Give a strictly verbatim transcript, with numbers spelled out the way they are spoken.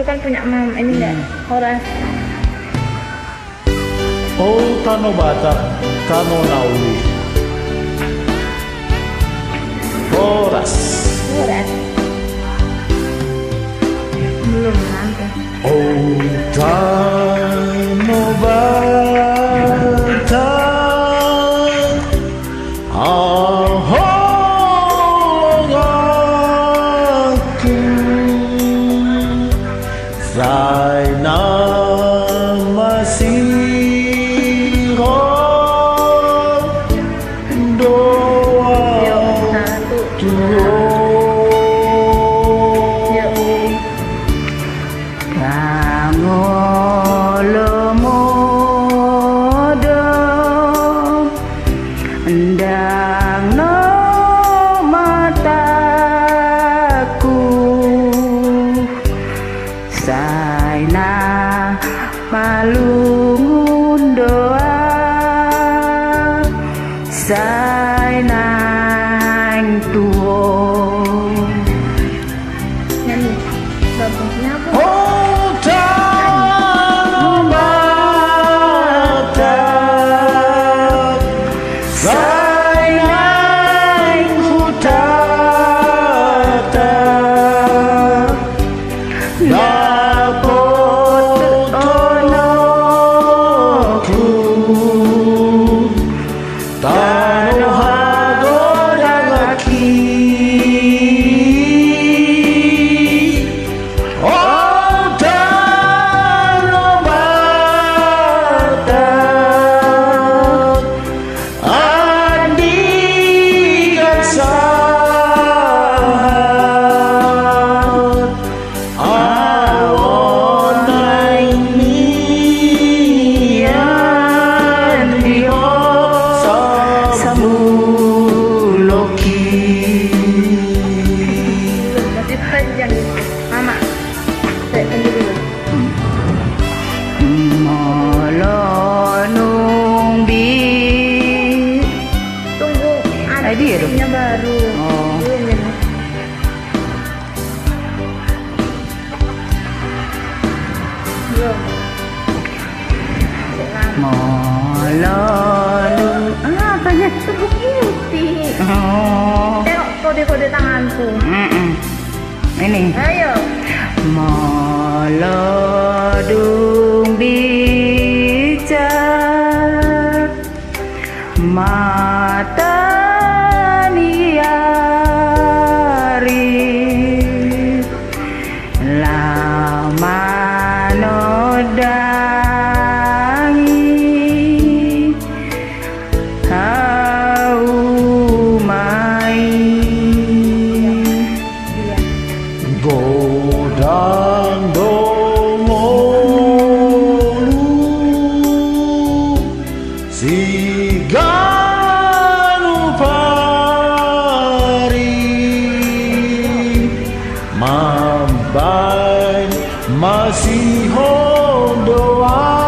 Itu kan punya mam, ini enggak? Hmm. Horas. O tano Batak, tano na uli. Horas. Horas. Belum nanti. O tano Batak, haholonganku, sai na masihol do au tu ho. Pangolomu do ndang na matangku, sai na malungun do au, sai naeng tu ho. Nyanyi. Bagusnya apa? O tano Batak, sai naeng hutata, dapot olokhu. Tano hagodanganki, o tano Batak, andigan sahat. Au on naeng nian di ho saulokhi. Masih panjang. Mama, saya tunggu dulu. Molo nunga bi- Tunggu, ada. Eh, dia dong. Isinya baru. Oh. Belum ini. Belum. Molo nunga. Ah, tanya. Tunggu putih. Oh. Tengok kode-kode tanganku. Mm-mm. Ini. Ayo. Molo dung bincang mata ni ari, laho manondangi hauma i. Godang do ngolu siganup ari, mambahen masihol do au.